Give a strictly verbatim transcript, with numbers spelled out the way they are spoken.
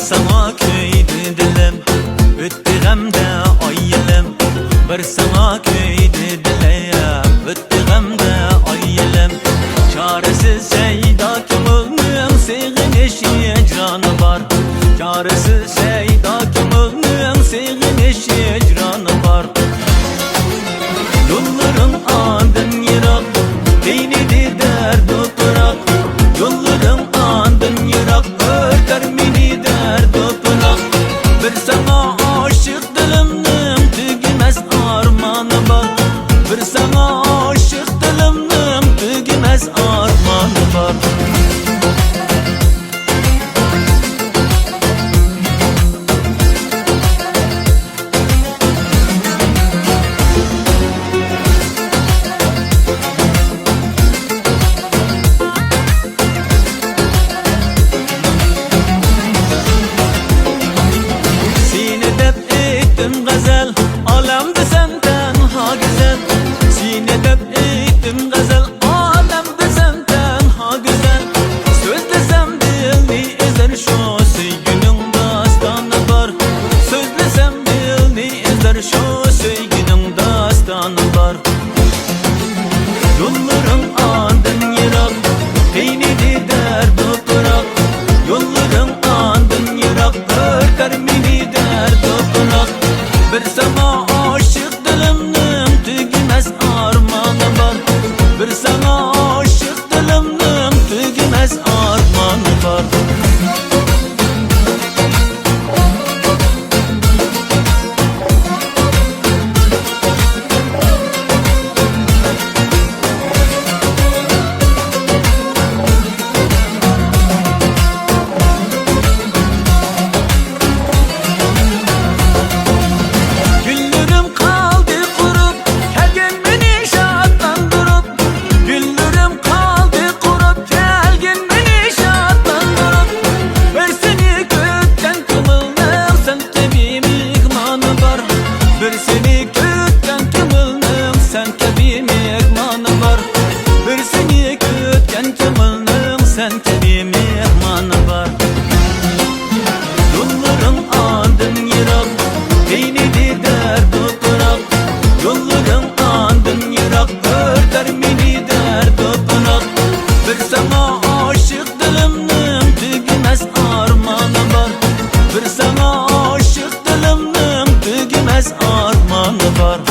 ساڭا كۆيدى دىلىم، ئۆتتى غەمدە ئاي يىلىم. بىر ساڭا كۆيدى دىلىم، ئۆتتى غەمدە ئاي يىلىم. چارىسىز شەيدا كۆڭۈلنىڭ سېغىنىش ھىجرانى بار. چارىسىز شەيدا كۆڭۈلنىڭ سېغىنىش ھىجرانى بار. يوللىرىڭ ئاندىن يىراق، قىينىدى دەردۇ پىراق. يوللىرىڭ ئاندىن يىراق، ئۆتەر مېنى دەردۇ پىراق. بىر ساڭا ئاشىق دىلىمنىڭ تۈگىمەس ئارمانى بار. بىر ساڭا ئاشىق دىلىمنىڭ تۈگىمەس ئارمانى بار. سېنى دەپ ئېيتتىم غەزەل، ئالەمدە سەن تەنھا گۈزەل. سېنى دەپ ئېيتتىم غەزەل، ئالەمدە سەن تەنھا گۈزەل. سۆزلىسەم دىلنى ئېزەر شۇ سۆيگۈنىڭ داستانى بار. سۆزلىسەم دىلنى ئېزەر شۇ سۆيگۈنىڭ داستانى بار. يوللىرىڭ ئاندىن يىراق، قىينىدى دەردۇ پىراق. يوللىرىڭ ئاندىن يىراق، ئۆتەر مېنى دەردۇ پىراق. بىر ساڭا ئاشىق دىلىمنىڭ تۈگىمەس ئارمانى بار. بىر ساڭا ئاشىق دىلىمنىڭ تۈگىمەس ئارمانى بار. گۈللىرىم قالدى قۇرۇپ، كەلگىن مېنى شادلاندۇرۇپ. گۈللىرىم قالدى قۇرۇپ، كەلگىن مېنى شادلاندۇرۇپ. بىر سېنى كۈتكەن كۆڭۈلنىڭ سەن كەبى مېھمانى بار. بىر سېنى كۈتكەن كۆڭۈلنىڭ سەن كەبى مېھمانى بار. بىر سېنى كۈتكەن كۆڭۈلنىڭ سەن كەبى مېھمانى بار. يوللىرىڭ ئاندىن يىراق، قىينىدى دەردۇ پىراق. يوللىرىڭ ئاندىن يىراق، ئۆتەر مېنى دەردۇ پىراق. بىر ساڭا ئاشىق دىلىمنىڭ تۈگىمەس ئارمانى بار. بىر ساڭا ئاشىق دىلىمنىڭ تۈگىمەس ئارمانى بار.